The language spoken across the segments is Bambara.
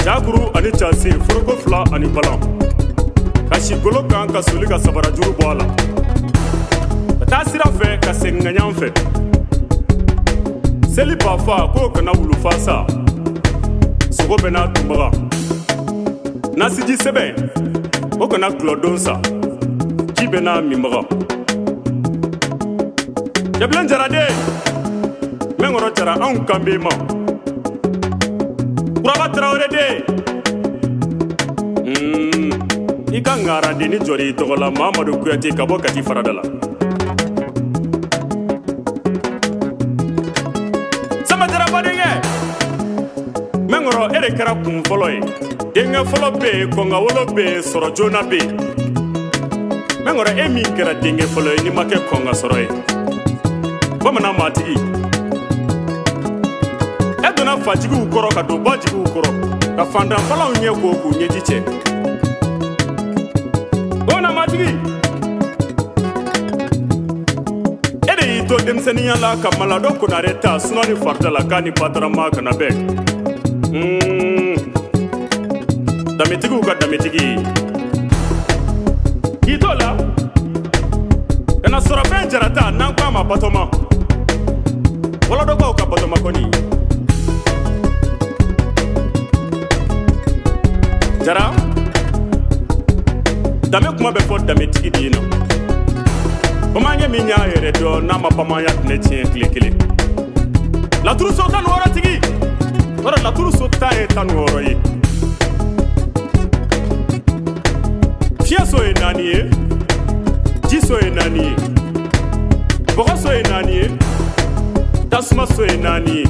Jakuru ani casi foroko fila ani balan ka si golo kan ka soli ka sabarajuru bɔ a la ka taa sira fɛ ka segin ŋaɲan fɛ seli bafa k'o kana wulufa sa sogo bɛ n'a dunbaga nasiji sɛbɛn o kana gulɔdon sa. Ji bɛ n'a minbaga. Cɛbilen Jara den, Mɛnkɔrɔ Jara anw kan b'i ma. Kuraba Tarawele den, i ka ŋaradenni jɔr'i tɔgɔ la Mamadu Kuyate ka bɔ Kati farada la. Samba Jara badenkɛ, Mɛnkɔrɔ e de kɛra kun fɔlɔ ye. Denkɛ fɔlɔ bɛ yen, kɔngawolo bɛ yen, sɔrɔ joona bɛ yen. Mɛnkɔrɔ e min kɛra denkɛ fɔlɔ ye n'i ma kɛ kɔnga sɔrɔ ye. Bamanan maatigi, e donna fajigiw kɔrɔ ka don bajigiw kɔrɔ ka fantanfalaw ɲɛ ko k'u ɲɛji cɛ. Bamanan maatigi, e de y'i to denmisɛnninya la ka Maladɔ Konare ta suna ni farida la k'a ni Batarama kana bɛn. Danbetigiw ka danbetigi, k'i t'o la ka na sɔrɔfɛn Jara ta n'an ko a ma Batɔma, Wɔlɔdɔkaw ka Batɔma kɔni. Jara, danbe kuma bɛ fɔ danbetigi de ye na. Bamankɛ min y'a yɛrɛ dɔn n'a ma bamanya tɛnɛ tiɲɛ tile kelen. Laturu so 16 tigi, yɔrɔ laturu so 10 ye 16 ye. Fiɲɛ so ye 4 ye, ji so ye 4 ye, bɔgɔ so ye 4 ye, tasuma so ye 4 ye.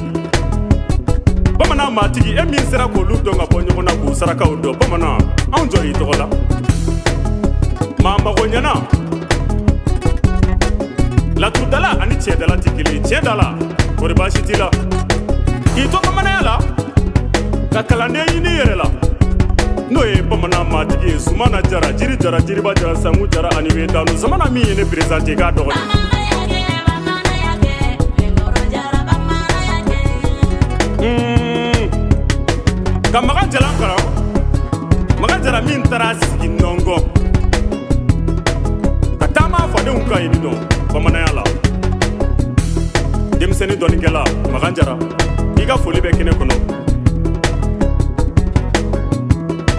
Bamanan maatigi, e min sera k'olu dɔn ka bɔ ɲɔgɔn na k'u sarakaw dɔn, bamanan anw jɔr'i tɔgɔ la. Maa mago ɲɛna, laturudala ani cɛdala tɛ kelen ye. Cɛdala, kɔri baasi t'i la. K'i to bamananya la, ka kalanden ɲini i yɛrɛ la, n'o ye bamanan maatigi ye. Sumana Jara, Jiri Jara, Jiriba Jara, Sanku Jara ani Wetanu. Zamana min ye ne perezante k'a dɔgɔnin. Ka Makan Jara kalan, Makan Jara min taara sigi Nɔngɔ, ka taama fadenw kan yen nɔ bamananya la. Denmisɛnnin dɔnnikɛla Makan Jara, i ka foli bɛ kɛnɛ kɔnɔ.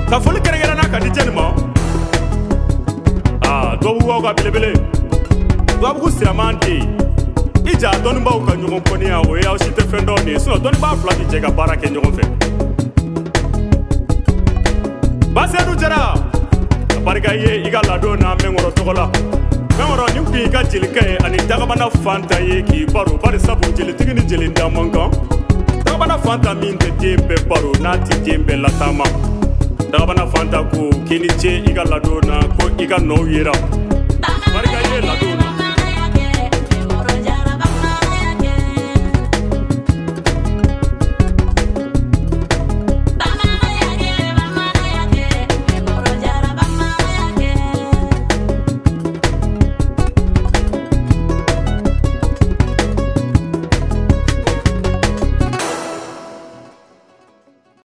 Ka foli kɛrɛnkɛrɛnna ka di jɛni ma. Aa, Dubabukaw ka belebele, Dubabugu siraman tɛ yen. I ja dɔnnibaw ka ɲɔgɔn kɔniya, o ye aw si tɛ fɛn dɔn de ye. Sinɔn dɔnnibaa fila tɛ jɛ ka baara kɛ ɲɔgɔn fɛ. Basedu Jara, a barika i ye i ka ladon na Mɛnkɔrɔ tɔgɔ la. Mɛnkɔrɔ nin kun y'i ka jelikɛ ye ani Dagabana Fanta ye k'i baro, bari sabu jelitigi ni jelintan man kan. Dagabana Fanta min tɛ den bɛɛ baro n'a tɛ den bɛɛ lataama. Dagabana Fanta ko k'i ni ce i ka ladon na, ko i ka nɔw yera.